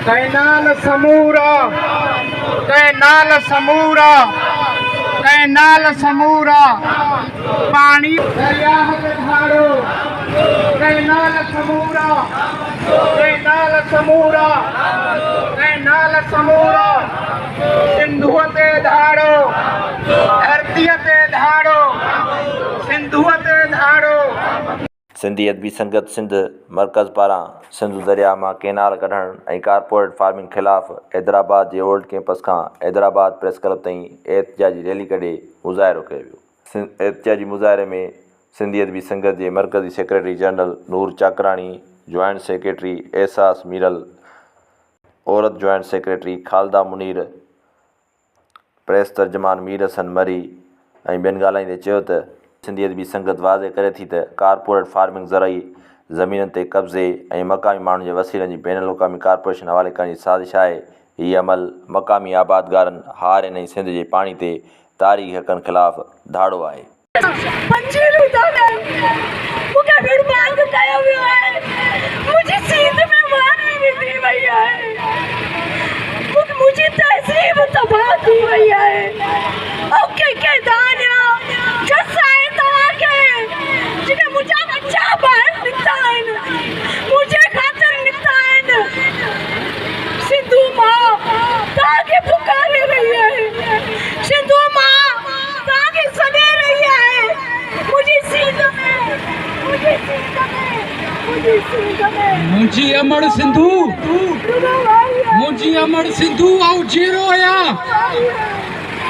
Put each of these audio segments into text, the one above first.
Canal سمورا، canal سمورا، canal سمورا، پاڻي درياهه تي ڌاڙو، ڪئنال سمورا، ڪئنال سمورا، ڪئنال سمورا، سنڌوء تي ڌاڙو، ڌرتيء تي ڌاڙو، سنڌوء تي ڌاڙو. سنڌي ادبي سنگت سنڌ مرڪز پاران سنڌو درياء مان ڪئنال ڪڍڻ ۽ ڪارپوريٽ فارمنگ خلاف حيدرآباد جي اولڊ ڪئمپس کان حيدرآباد پريس ڪلب تائين احتجاجي ريلي ڪڍي مظاهرو ڪيو ويو. احتجاجي مظاهري ۾ سنڌي ادبي سنگت جي مرڪزي secretary general Noor Chakrani, joint secretary Ehsas Miral, عورت joint secretary Khalida Munir, press ترجمان مير حسن مري ۽ ٻين ڳالهائيندي چيو ته سنڌي ادبي سنگت واضح ڪري ٿي ته ڪارپوريٽ فارمنگ زرعي زمينن تي قبضي ۽ مقامي ماڻهن جي وسيلن جي بين الاقوامي ڪارپوريشن حوالي ڪرڻ جي سازش آهي، هي عمل مقامي آبادگارن، هارين ۽ سنڌ جي پاڻي تي تاريخي حقن خلاف ڌاڙو آهي. پنجين روزا ۾ مون کي برباد ڪيو ويو آهي منهنجي سينڌ ۾ واري وڌي وئي آهي منهنجي تهذيب تباهه ٿي وئي آهي آئون ڪنهن کي دانهن ڏيان جس آهي توهان کي جيڪي منهنجا ٻچا ٻاهر نڪتا آهن منهنجي خاطر نڪتا آهن سنڌو ماء توهان کي پڪاري رهي آهي سنڌو ماء توهان کي سڏي رهي آهي منهنجي سينڌ ۾ منهنجي سينڌ ۾ منهنجي سينڌ ۾. منهنجي امڙ سنڌو منهنجي امڙ سنڌو آئون جيئرو آهيان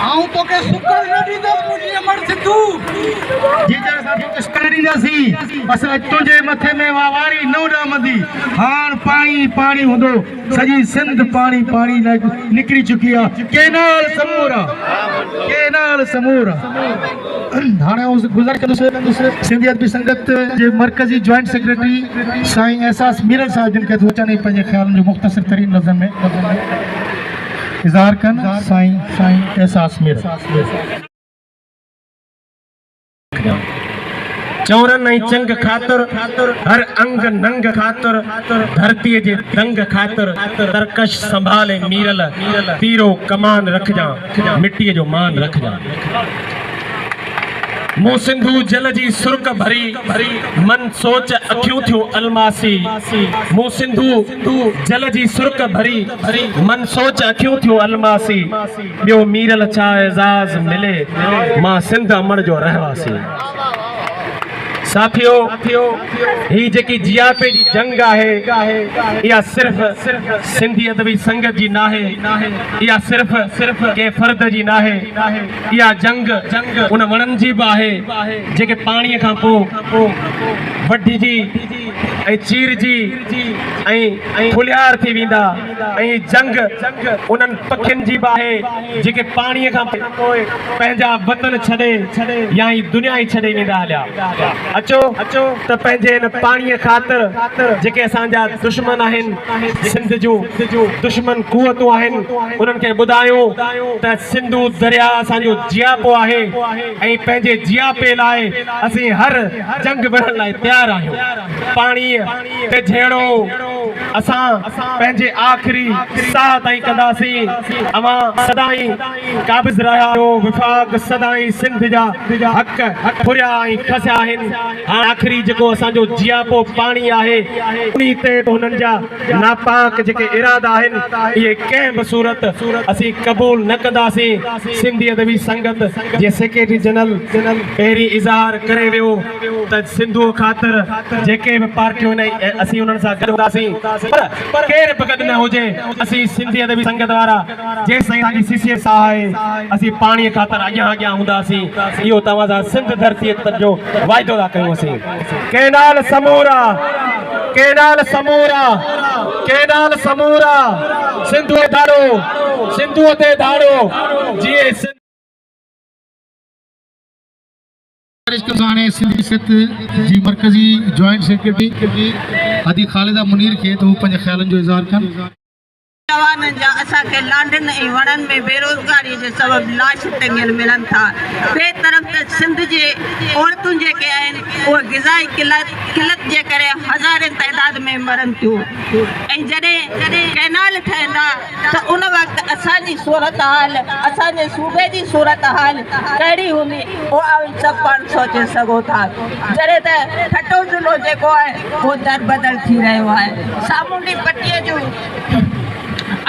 آئون توکي سڪڻ نه ڏيندس منهنجي امڙ سنڌو. جيجل اسان توکي سڪڻ نه ڏينداسين بس اڄ تنهنجي مٿي ۾ اها واري نه اڏامندي هاڻ پاڻي ئي پاڻي هوندو. سڄي سنڌ پاڻي پاڻي نڪري چڪي آ ڪينال سمورا ڪينال سمورا هاڻي آئون گذارش ڪندس سنڌي ادبي سنگت جي مرڪزي جوائنٽ سيڪريٽري سائين احساس ميرل صاحب جن کي ٿو اچن ۽ پنهنجي خيالن جو مختصر ترين لفظن ۾ اظهار ڪن سائين سائين احساس ميرل. چورن ۽ چنگ خاطر، هر انگ ننگ خاطر، ڌرتيء جي دنگ خاطر، ترڪش سنڀالي ميرل، تيرو ڪمان رکجان، مٽيء جو مان رکجان. مون سنڌو جل جي سرڪ ڀري، من سوچ اکيون ٿيون الماسي. مون سنڌو جل جي سرڪ ڀري، من سوچ اکيون ٿيون الماسي. ٻيو ميرل ڇا اعزاز ملي مان سنڌ امڙ جو رهواسي. ساٿيو هي جيڪي جياپي جي جنگ آهي اها صرف سنڌي ادبي سنگت جي ناهي اها صرف ڪنهن فرد جي ناهي اها جنگ ان وڻن جي به آهي جيڪي پاڻي کان پوء وڍجي ۽ چيرجي ۽ ڦلهيار ٿي ويندا ۽ جنگ انهن پکين جي به آهي جيڪي پاڻيء کان پوء پنهنجا وطن ڇڏي يا هي دنيا ئي ڇڏي ويندا هليا. اچو ته پنهنجي هن پاڻيء خاطر جيڪي اسان جا دشمن آهن، سنڌ جون دشمن قوتون آهن، انهن کي ٻڌايون ته سنڌو درياء اسان جو جياپو آهي ۽ پنهنجي جياپي لاء اسين هر جنگ وڙهڻ لاء تيار آهيون. پاڻيء تي جهيڙو اسان پنهنجي آخري ساهه تائين ڪنداسين. اوهان سدائين قابض رهيا آهيو. وفاق سدائين سنڌ جا حق ڦريا ۽ کسيا آهن. هاڻ آخري جيڪو اسان جو جياپو پاڻي آهي، انهي تي به هنن جا ناپاڪ جيڪي ارادا آهن، اهي ڪنهن به صورت اسين قبول نه ڪنداسين. سنڌي ادبي سنگت جي سيڪريٽري جنرل پهرين اظهار ڪري ويو ته سنڌوء خاطر جيڪي به پارٽيون آهن اسين انهن سان گڏ هونداسين پر ڪير به گڏ نه هجي اسين سنڌي ادبي سنگت وارا جيستائين اسان جي سي سي ساهه آهي اسين پاڻيء خاطر اڳيان اڳيان هونداسين اهو توهان سان سنڌ ڌرتيء جو واعدو ٿا ڪيون اسين ڪئنال سمورا ڪئنال سمورا ڪئنال سمورا سنڌوء ڌاڙو سنڌوء تي ڌاڙو جيئي سنڌ. گذارش ڪندو هاڻي سنڌي سٿ جي مرڪزي جوائنٽ سيڪريٽري ادي خالده منير کي ته هو پنهنجي خيالن جو اظهار ڪن. نوجوانن جا اسان کي لانڍين ۽ وڻن ۾ بيروزگاري جي سبب لاش ٽنگيل ملن ٿا ٻئي طرف ته سنڌ جي عورتون جيڪي آهن اهي غذائي قلت جي ڪري هزارين تعداد ۾ مرن ٿيون ۽ جڏهن ڪئنال. ڪئنال ٺهندا ته ان وقت اسان جي صورتحال، اسان جي صوبي جي صورتحال ڪهڙي هوندي اهو اوهين سڀ پاڻ سوچي سگهو ٿا. جڏهن ته ٺٽو ضلعو جيڪو آهي اهو دربدر ٿي رهيو آهي. سامونڊي پٽيء جون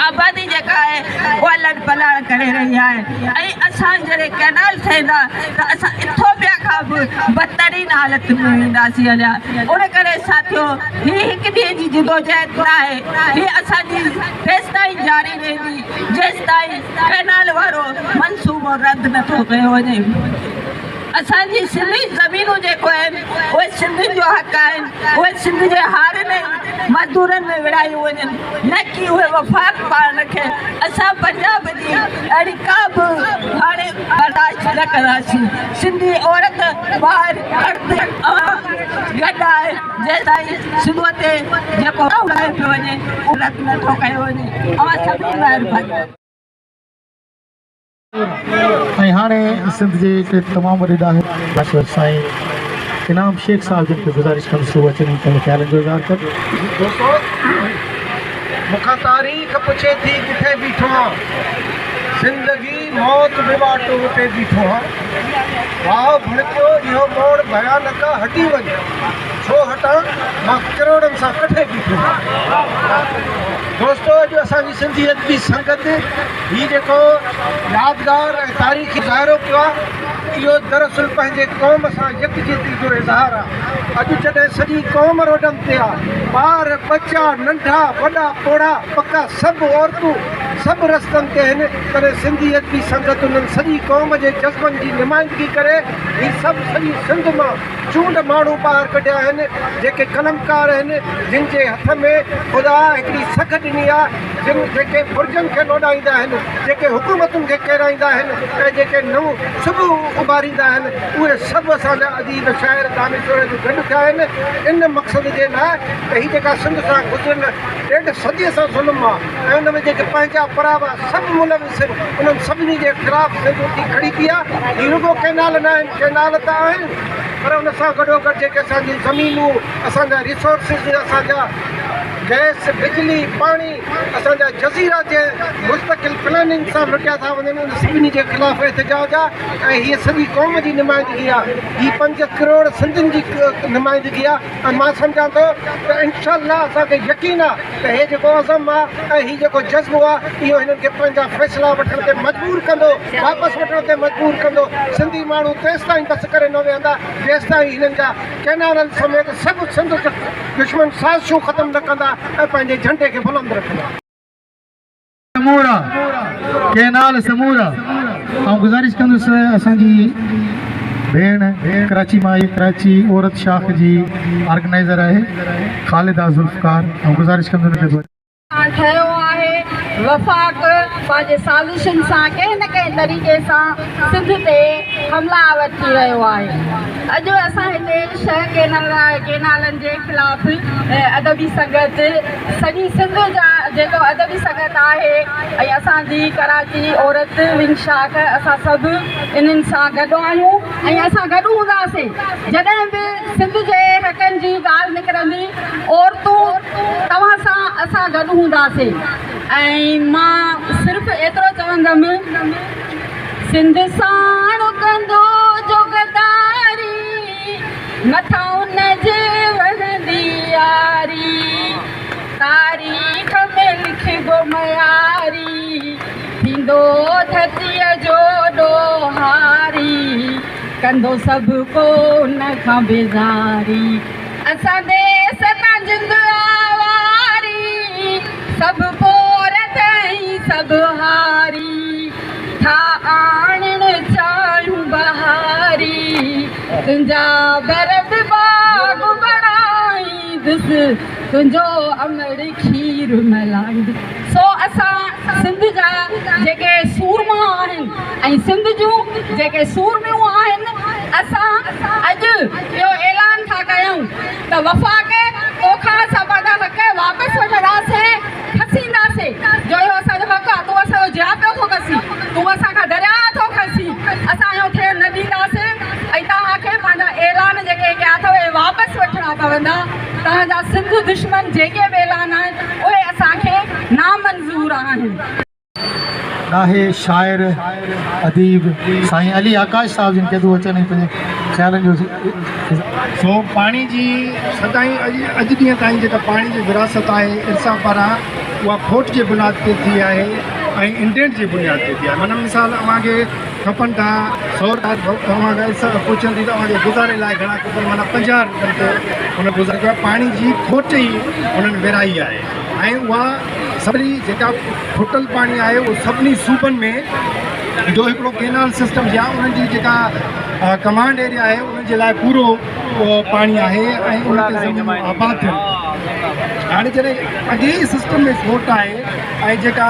آبادي جيڪا آهي اها لڏپلاڻ ڪري رهي آهي ۽ اسان جڏهن ڪئنال ٺهندا ته اسان ايٿوپيا کان به بدترين حالت ۾ وينداسين هليا. ان ڪري ساٿيو هي هڪ ڏينهن جي جدوجهد ناهي، هي اسان جي تيستائين جاري رهندي جيستائين ڪئنال وارو منصوبو رد نٿو ڪيو وڃي. اسان جي سنڌي زمينون جيڪو آهن اهي سنڌين جو حق آهن، اهي سنڌ جي هارين ۽ مزدورن ۾ ورهايون وڃن نه ڪي اهي وفاق پاڻ رکي. اسان پنجاب جي اهڙي ڪا به هاڻي برداشت نه ڪنداسين. سنڌي عورت، ٻار، مرد اوهان گڏ آهي جيستائين سنڌوء تي جيڪو اڙايو پيو وڃي اهو رد نه ٿو ڪيو وڃي. اوهان سڀني مهرباني. ۽ هاڻي سنڌ جي هڪ تمام وڏي ڏاهي دانشور سائين انعام شيخ صاحب جن کي گذارش ڪندس هو اچن ۽ پنهنجي خيالن جو اظهار ڪن. دوستو مون کان تاريخ پڇي ٿي ڪٿي بيٺو آن زندگي موت به واٽو تي بيٺو آن واهه ڀڻڪيو اهو موڙ ڀيانڪ آ هٽي وڃ ڇو هٽان مان ڪروڙن سان ڪٺي بيٺو آن دوستو اڄ اسان جي سنڌي ادبي سنگت هي جيڪو يادگار ۽ تاريخي مظاهرو ڪيو آهي اهو دراصل پنهنجي قوم سان يڪجهتي جو اظهار آهي. اڄ جڏهن سڄي قوم روڊن تي آهي، ٻار، ٻچا، ننڍا، وڏا، پوڙها، پڪا سڀ عورتون سڀ رستن تي آهن، تڏهن سنڌي ادبي سنگت انهن سڄي قوم جي جذبن جي نمائندگي ڪري هي سڀ سڄي سنڌ مان چونڊ ماڻهو ٻاهر ڪڍيا آهن، جيڪي قلمڪار آهن، جن جي هٿ ۾ خدا هڪڙي سگهه ڏني آهي، جن جيڪي برجن کي لوڏائيندا آهن، جيڪي حڪومتن کي ڪيرائيندا آهن ۽ جيڪي نئون صبح اڀاريندا آهن، اهي سڀ اسان جا اديب، شاعر، دانشور اڄ گڏ ٿيا آهن، ان مقصد جي لاء ته هي جيڪا سنڌ سان گذريل ڏيڍ صديء سان ظلم آهي ۽ ان ۾ جيڪي پنهنجا پراوا سڀ ملوث آهن، انهن سڀني جي خلاف سنڌ اٿي کڙي ٿي آهي. هي رڳو ڪئنال نه آهن، ڪئنال ته آهن پر ان سان گڏوگڏ جيڪي اسان جون زمينون، اسان جا ريسورسز، اسان جا گئس، بجلي، پاڻي، اسان جا جزيرا جنهن مستقل پلاننگ سان لٽيا ٿا وڃن ان سڀني جي خلاف احتجاج آ ۽ هيء سڄي قوم جي نمائندگي آ، هي پنج ڪروڙ سنڌين جي نمائندگي آ ۽ مان سمجهان ٿو ته انشاء الله اسان کي يقين آ ته هي جيڪو عزم آ ۽ هي جيڪو جذبو آ اهو هنن کي پنهنجا فيصلا وٺڻ تي مجبور ڪندو، واپس وٺڻ تي مجبور ڪندو، سنڌي ماڻهو تيستائين بس ڪري نه ويهندا جيستائين هنن جا ڪئنالن سميت سڀ سنڌ دشمن سازشون ختم نه ڪندا ۽ پنهنجي جهنڊي کي بلند رکندا. سمورا ڪئنال سمورا آئون گذارش ڪندس اسان جي ڀيڻ ڪراچي مان آئي ڪراچي عورت شاخ جي آرگنائيزر آهي خالده ذوالفقار آئون گذارش ڪندس ان کي. سان ٺهيو آهي، وفاق پنهنجي سازشن سان ڪنهن نه ڪنهن طريقي سان سنڌ تي حمله آور ٿي رهيو آهي. اڄ اسان هتي شهه ڪينالن جي خلاف ادبي سنگت سڄي سنڌ جا جيڪو ادبي سنگت آهي ۽ اسان جي ڪراچي عورت ونگ شاخ اسان سڀ انهن سان گڏ آهيون ۽ اسان گڏ هونداسين جڏهن به سنڌ جي حقن جي ڳالهه نڪرندي عورتون توهان سان اسان گڏ هونداسين ۽ مان صرف ايترو چوندم سنڌ ساڻ ڪندو جو غداري مٿان ان جي وهندي ياري تاريخ ۾ لکبو معياري ٿيندو ڌرتيء جو ڏوهاري ڪندو سڀ ڪو ان کان بيزاري. اسان ديس تان جند آواري، سڀ پورهيت ۽ سڀ هاري، ٿا آڻڻ چاهيون بهاري، تنهنجا بر به باغ بڻائيندس، تنهنجو امڙ کير ملائيندس. سو اسان سنڌ جا جيڪي سورما آهن ۽ سنڌ جون جيڪي سورميون آهن، اسان اڄ اهو اعلان ٿا ڪيون ته وفاق توکان اسان پنهنجا حق واپس وٺنداسين، کسينداسين، جو اهو اسان جو حق آهي، تون اسان جو جياپو ٿو کسين، تون اسان کان درياهه ٿو کسين، اسان اهو ٿيڻ نه ڏينداسين ۽ توهان کي پنهنجا اعلان جيڪي ڪيا اٿو اهي واپس وٺڻا پوندا، توهان جا سنڌ دشمن جيڪي به اعلان آهن اهي اسان کي نامنظور. آهن. ڏاهي شاعر اديب سائين علي آڪاش صاحب جن کي ٿو اچن ۽ پنهنجي خيالن جو اظهار. سو پاڻي جي سدائين اڄ اڄ ڏينهن تائين جيڪا پاڻي جي ورهاست آهي ارسا پاران اها کوٽ جي بنياد تي ٿي آهي ۽ انڊينٽ جي بنياد تي ٿي آهي معنيٰ مثال اوهان کي کپن ٿا سو رپيا اوهان کان ارسا پڇن ٿي ته اوهان کي گذاري لاء گهڻا کپن معنيٰ 50 رپين تي ان گذاري ڪيو پاڻي جي کوٽ ئي انهن ورهائي آهي ۽ اها سڀني جيڪا ڦٽل پاڻي آهي اهو سڀني صوبن ۾ جو هڪڙو ڪينال سسٽم يا انهن جي جيڪا ڪمانڊ ايريا آهي انهن جي لاء پورو پاڻي آهي ۽ ان تي زمينون آباد ٿين هاڻي جڏهن اڳي ئي سسٽم ۾ کوٽ آهي ۽ جيڪا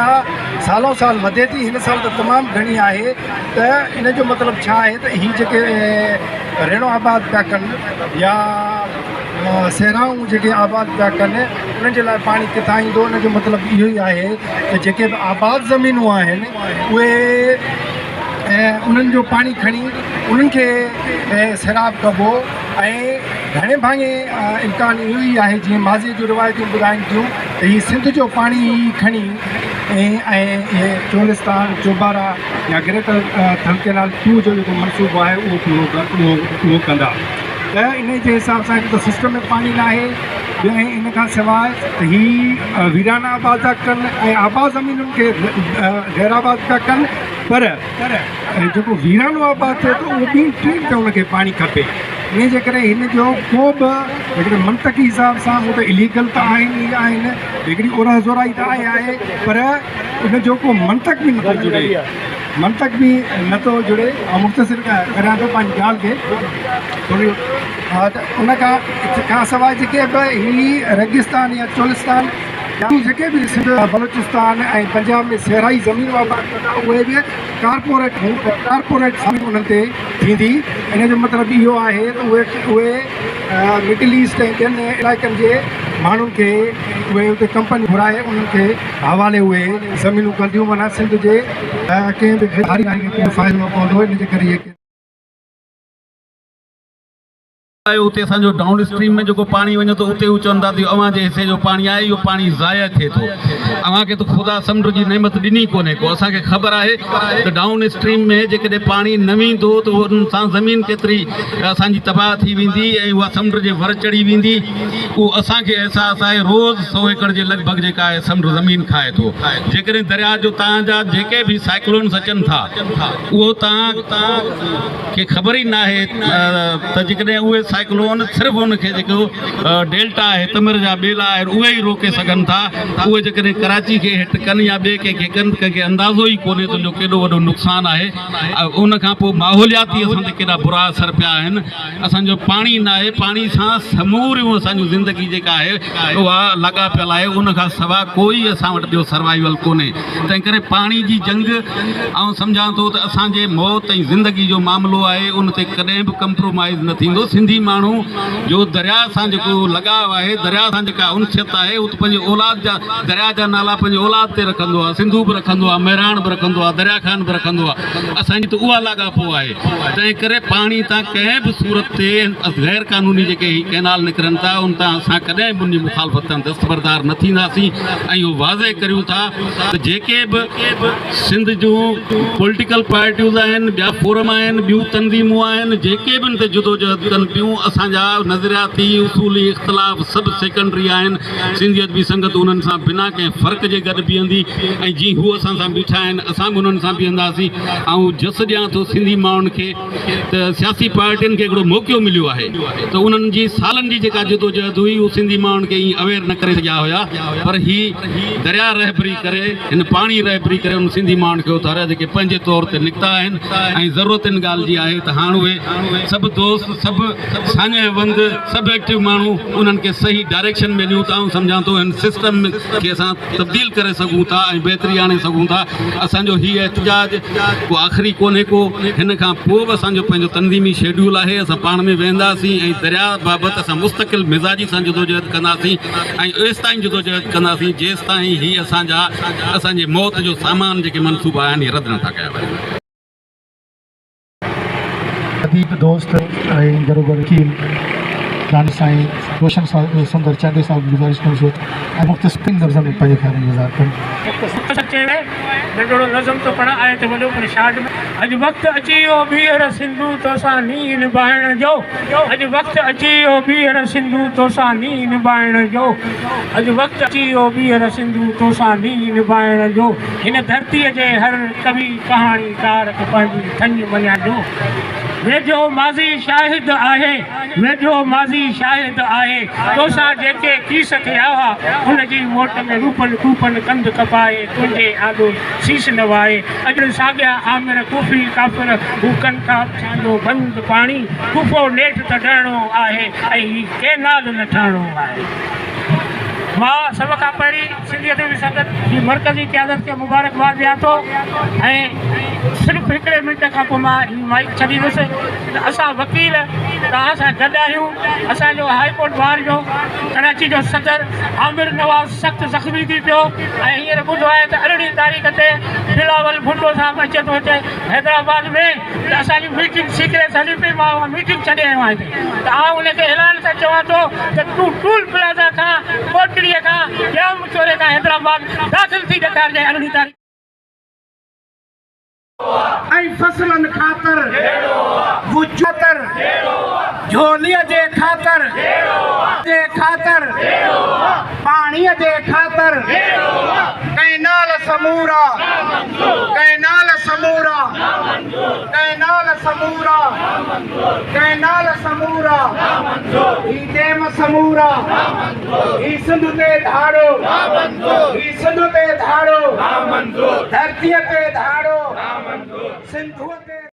سالو سال وڌي ٿي هن سال ته تمام گهڻي آهي ته ان جو مطلب ڇا آهي ته هي جيڪي ريڻو آباد پيا ڪن يا صحرائون جيڪي آباد پيا ڪن انهن جي لاء پاڻي ڪٿان ايندو ان جو مطلب اهو ئي آهي ته جيڪي به آباد زمينون آهن اهي انهن جو پاڻي کڻي انهن کي سيراب ڪبو ۽ گهڻي ڀاڱي امڪان اهو ئي آهي جيئن ماضي جون روايتون ٻڌائين ٿيون ته هي سنڌ جو پاڻي ئي کڻي ۽ اهي چولستان چوبارا يا گريٽر ٿل ڪينال ٽو جو جيڪو منصوبو آهي اهو پورو اهو ڪندا ته انهي جي حساب سان هڪ ته سسٽم ۾ پاڻي ناهي ٻيو ۽ ان کان سواء ته هي ويرانه آباد ٿا ڪن ۽ آباد زمينن کي غير آباد پيا ڪن پر جيڪو ويرانو آباد ٿئي ٿو اهو ٻين ٽين تي ان کي پاڻي کپي انهي جي ڪري هن جو ڪو به هڪڙي منطقي حساب سان هو ته اليگل ته آهن ئي آهن هڪڙي اورهه زورائي ته آهي آهي پر ان جو ڪو منطق به نٿو جڙي منطق به نٿو جڙي آئون مختصر ڪريان ٿو پنهنجي ڳالهه کي ٿوري ها ته ان کان کان سواء جيڪي به هي ريگستان يا چولستان يا جيڪي به سنڌ بلوچستان ۽ پنجاب ۾ صحرائي زمينون آباد ڪندا اهي به ڪارپوريٽ ڪارپوريٽ فارمنگ انهن تي ٿيندي ان جو مطلب اهو آهي ته اهي اهي مڊل ايسٽ ۽ ٻين علائقن جي ماڻهن کي اهي اتي ڪمپني گهرائي انهن کي حوالي اهي زمينون ڪنديون معنيٰ سنڌ جي ڪنهن به هاري ناري کي ڪو فائدو نه پوندو ان جي ڪري اهي. آهي اتي اسان جو ڊائون اسٽريم ۾ جيڪو پاڻي وڃي ٿو اتي هو چون ٿا ته اهو اوهان جي حصي جو پاڻي آهي اهو پاڻي ضايع ٿئي ٿو اوهان کي ته خدا سمنڊ جي نعمت ڏني ڪونهي ڪو اسان کي خبر آهي ته ڊائون اسٽريم ۾ جيڪڏهن پاڻي نه ويندو ته ان سان زمين ڪيتري اسان جي تباهه ٿي ويندي ۽ اها سمنڊ جي ور چڙهي ويندي اهو اسان کي احساس آهي روز سو ايڪڙ جي لڳ ڀڳ جيڪا آهي سمنڊ زمين کائي ٿو جيڪڏهن درياء جو تان جا جيڪي به سائيڪلونس اچن ٿا اهو تان کي خبر ئي ناهي ته جيڪڏهن اهي سائيڪلون صرف ان کي جيڪو ڊيلٽا آهي تمر جا ٻيلا آهن اهي ئي روڪي سگهن ٿا اهي جيڪڏهن ڪراچي کي هٽ ڪن يا ٻئي ڪنهن کي ڪن ڪنهن کي اندازو ئي ڪونهي ته ان جو ڪيڏو وڏو نقصان آهي ان کان پوء ماحولياتي اسان تي ڪيڏا برا اثر پيا آهن اسان جو پاڻي ناهي پاڻي سان سموريون اسان جون زندگي جيڪا آهي اها لاڳاپيل آهي ان کان سوا ڪوئي اسان وٽ ٻيو سروائيول ڪونهي تنهن ڪري پاڻي جي جنگ آئون سمجهان ٿو ته اسان جي موت ۽ زندگي جو معاملو آهي ان تي ڪڏهن به ڪمپرومائيز نه ٿيندو سنڌي ماڻهو جو درياء سان جيڪو لڳاء آهي درياء سان جيڪا انسيت آهي هو ته پنهنجي اولاد جا درياء جا نالا پنهنجي اولاد تي رکندو آهي سنڌو به رکندو آهي مهراڻ به رکندو آهي درياء خان به رکندو آهي اسان جي ته اها لاڳاپو آهي تنهن ڪري پاڻي تان ڪنهن به صورت تي غير قانوني جيڪي هي ڪئنال نڪرن ٿا ان تان اسان ڪڏهن به ان جي مخالفت تان دستبردار نه ٿينداسين ۽ اهو واضح ڪريون ٿا ته جيڪي به سنڌ جون پوليٽيڪل پارٽيون آهن ٻيا فورم آهن ٻيون تنظيمون آهن جيڪي به ان تي جدوجهد ڪن پيون اسان جا نظرياتي اصولي اختلاف سڀ سيڪنڊري آهن سنڌي ادبي سنگت انهن سان بنا ڪنهن فرق جي گڏ بيهندي ۽ جي هو اسان سان بيٺا آهن اسان به انهن سان بيهنداسين. آئون جس ڏيان ٿو سنڌي ماڻهن کي ته سياسي پارٽين کي هڪڙو موقعو مليو آهي ته انهن جي سالن جي جيڪا جدوجهد هئي هو سنڌي ماڻهن کي ائين اويئر نه ڪري سگهيا هيا پر هي درياء رهبري ڪري هن پاڻي رهبري ڪري انهن سنڌي ماڻهن کي اٿاريا جيڪي پنهنجي طور تي نڪتا آهن ۽ ضرورت ان ڳالهه جي آهي ته هاڻ اهي سڀ دوست سڀ ساڃاهه وند سڀ ايڪٽو ماڻهو انهن کي صحيح ڊائريڪشن ۾ ڏيون ته آئون سمجهان ٿو هن سسٽم کي اسان تبديل ڪري سگهون ٿا ۽ بهتري آڻي سگهون ٿا اسان جو هي احتجاج ڪو آخري ڪونهي ڪو هن کان پوء به اسان جو پنهنجو تنظيمي شيڊيول آهي اسان پاڻ ۾ ويهنداسين ۽ درياء بابت اسان مستقل مزاجي سان جدوجهد ڪنداسين ۽ ايستائين جدوجهد ڪنداسين جيستائين هي اسان جا اسان جي موت جو سامان جيڪي منصوبا آهن اهي رد نٿا ڪيا وڃن. اديب دوست ۽ گهروگهر وڪيل دانش سائين. روشن سندر چانڊيو صاحب کي گذارش ڪندس ته مختصر ٽن لفظن ۾ پنهنجي خيالن جو اظهار ڪن. مختصر چيو آهي، ننڍڙو نظم ٿو پڙهان، آهي ته وڏو پر شارٽ ۾. اڄ وقت اچي ويو ٻيهر سنڌو توسان نينهن نڀائڻ جو، اڄ وقت اچي ويو ٻيهر سنڌو توسان نينهن نڀائڻ جو، اڄ وقت اچي ويو ٻيهر سنڌو توسان نينهن نڀائڻ جو، هن ڌرتيء جي هر ڪوي ڪهاڻيڪار کي پنهنجي ٿڃ مڃائڻ جو. ويجهو ماضي شاهد آهي، ويجهو ماضي شاهد آهي، توسان جيڪي ڪيس ٿيا هئا، ان جي موٽ ۾ روپن ڪوپن ڪنڌ ڪپائي تنهنجي آڏو سيس نوائي، اڄ ساڳيا آمر ڪوفي ڪافر هو ڪن ٿا اسان جو بند پاڻي ڪوفو نيٺ ته ڊهڻو آهي ۽ هي ڪئنال نه ٺهڻو آهي. مان سڀ کان پهرين سنڌي ادبي سنگت جي مرڪزي قيادت کي مبارڪباد ڏيان ٿو ۽ صرف هڪڙي منٽ کان پوء مان هي مائيڪ ڇڏيندس ته اسان وڪيل توهان سان گڏ آهيون اسان جو هائي ڪورٽ بار جو ڪراچي جو صدر عامر نواز سخت زخمي ٿي پيو ۽ هينئر ٻڌو آهي ته ارڙهين تاريخ تي بلاول ڀٽو صاحب اچي ٿو هتي حيدرآباد ۾ ته اسان جي ميٽنگ سيڪريٽ هلي پئي مان اها ميٽنگ ڇڏي آيو آهيان هتي ته آئون ان کي اعلان سان چوان ٿو ته تون ٽول پلازا کان ڪوٽڙي کان ڄام چوري کان حيدرآباد داخل ٿي ڏيکارجانء ارڙهين تاريخ. ۽ فصلن خاطر، وجود خاطر، جهوليء جي خاطر، جي خاطر، پاڻيء جي خاطر، ڪئنال سمورا، ڪئنال سمورا، ڪئنال سمورا، ڪئنال سمورا، هي ڊيم سمورا، هي سنڌ تي ڌاڙو، هي سنڌ تي ڌاڙو، ڌرتيء تي ڌاڙو، سنڌوء تي.